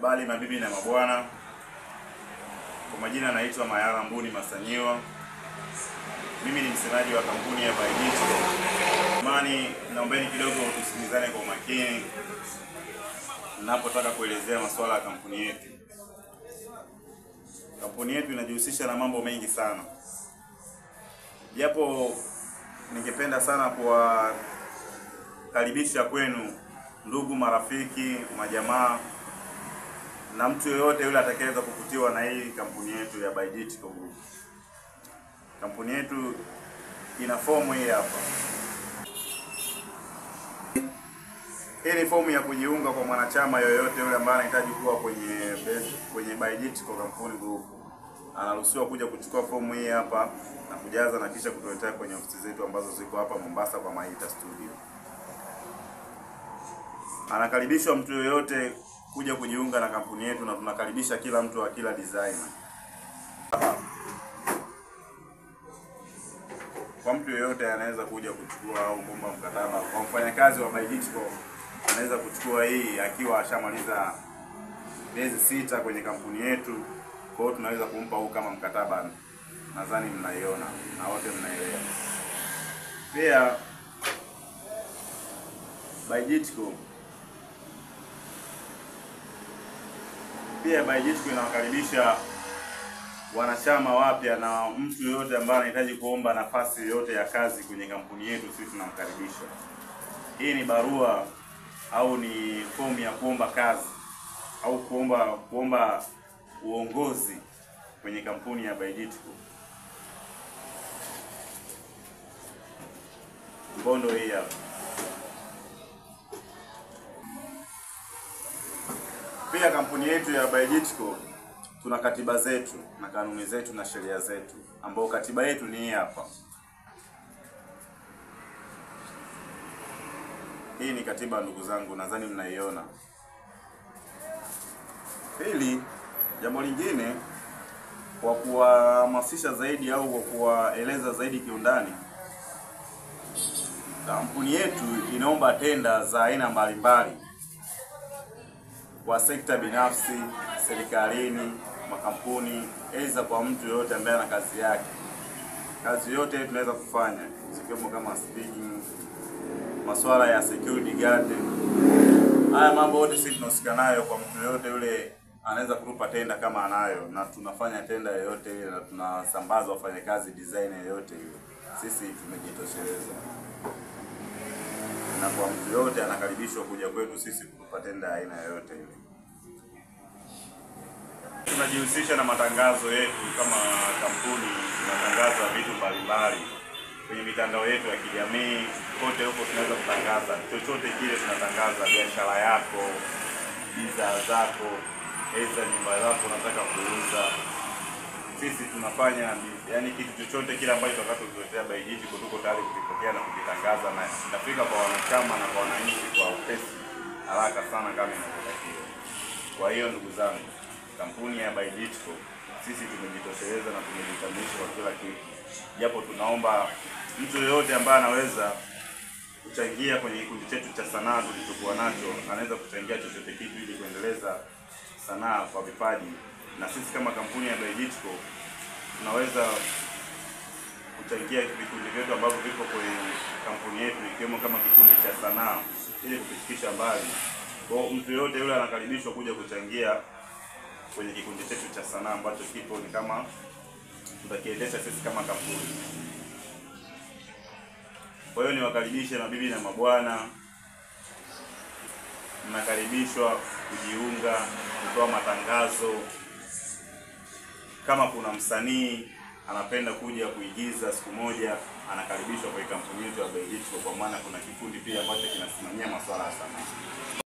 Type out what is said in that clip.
Habari mabibi na mabwana, kwa majina naitwa Mayala Mbuni Masanyiwa. Mimi ni msemaji wa kampuni ya Baidigital. Jamani, naombeni kidogo tusikilizane kwa umakini ninapotaka kuelezea masuala ya kampuni yetu. Kampuni yetu inajihusisha na mambo mengi sana, japo ningependa sana kuwakaribisha kwenu ndugu, marafiki, majamaa na mtu yoyote yule atakayeweza kuvutiwa na hii kampuni yetu ya Baidigital Group. Kampuni yetu ina fomu hii hapa. Hii ni fomu ya kujiunga kwa mwanachama yoyote yule ambaye anahitaji kuwa kwenye Baidigital Kampuni Group. Anaruhusiwa kuja kuchukua fomu hii hapa na kujaza na kisha kutuletea kwenye ofisi zetu ambazo ziko hapa Mombasa kwa Maita Studio. Anakaribishwa mtu yoyote kuja kujiunga na kampuni yetu, na tunakaribisha kila mtu wa kila designer. Kwa mtu yoyote anaweza kuja kuchukua au kuomba mkataba. Kwa mfanyakazi wa Baidigital anaweza kuchukua hii akiwa ashamaliza miezi 6 kwenye kampuni yetu. Kwa hiyo tunaweza kumpa huu kama mkataba. Nadhani mnaiona na wote mnaelewa. Pia Baidigital inawakaribisha wanachama wapya na mtu yoyote ambaye anahitaji kuomba nafasi yoyote ya kazi kwenye kampuni yetu, sisi tunamkaribisha. Hii ni barua au ni fomu ya kuomba kazi au kuomba uongozi kwenye kampuni ya Baidigital. Mbondo hii hapa. Pia kampuni yetu ya Baidigital tuna katiba zetu na kanuni zetu na sheria zetu, ambao katiba yetu ni hii hapa. Hii ni katiba ndugu zangu, nadhani mnaiona. Pili, jambo lingine kwa kuhamasisha zaidi au kwa kuwaeleza zaidi kiundani, kampuni yetu inaomba tenda za aina mbalimbali kwa sekta binafsi, serikalini, makampuni, aidha kwa mtu yoyote ambaye ana kazi yake. Kazi yote tunaweza kufanya, zikiwemo kama speaking, masuala ya security guard. Haya mambo yote sisi tunahusika nayo. Kwa mtu yoyote yule anaweza kutupa tenda kama anayo, na tunafanya tenda yoyote ile na tunasambaza wafanyakazi design yoyote ile. Sisi tumejitosheleza. Na kwa mtu yoyote anakaribishwa kuja kwetu sisi kutupa tenda aina yoyote ile. Tunajihusisha na matangazo yetu kama kampuni, tunatangaza vitu mbalimbali kwenye mitandao yetu ya kijamii. Kote huko tunaweza kutangaza chochote kile, tunatangaza biashara yako, bidhaa zako, aidha nyumba yako unataka kuuza. Sisi tunafanya yani kitu chochote kile ambacho tutakachokuletea Baidigital, tuko tayari kukipokea na kukitangaza, na itafika kwa wanachama na kwa wananchi kwa upesi, haraka sana kama inavyotakiwa. Kwa hiyo ndugu zangu, kampuni ya Baidigital sisi tumejitosheleza na tumejitambulisha kwa kila kitu. Japo tunaomba mtu yeyote ambaye anaweza kuchangia kwenye kikundi chetu cha sanaa tulichokuwa nacho, anaweza kuchangia chochote kitu ili kuendeleza sanaa kwa vipaji. Na sisi kama kampuni ya Baidigital tunaweza kuchangia vikundi vyetu ambavyo vipo kwenye kampuni yetu, ikiwemo kama kikundi cha sanaa, ili kukifikisha mbali. Kwa mtu yeyote yule anakaribishwa kuja kuchangia kwenye kikundi chetu cha sanaa ambacho kipo ni kama tutakiendesha sisi kama kampuni. Kwa hiyo niwakaribishe mabibi na mabwana, mnakaribishwa kujiunga, kutoa matangazo. Kama kuna msanii anapenda kuja kuigiza siku moja, anakaribishwa kwa kampuni yetu ya Baidigital, kwa maana kuna kikundi pia ambacho kinasimamia masuala ya sanaa.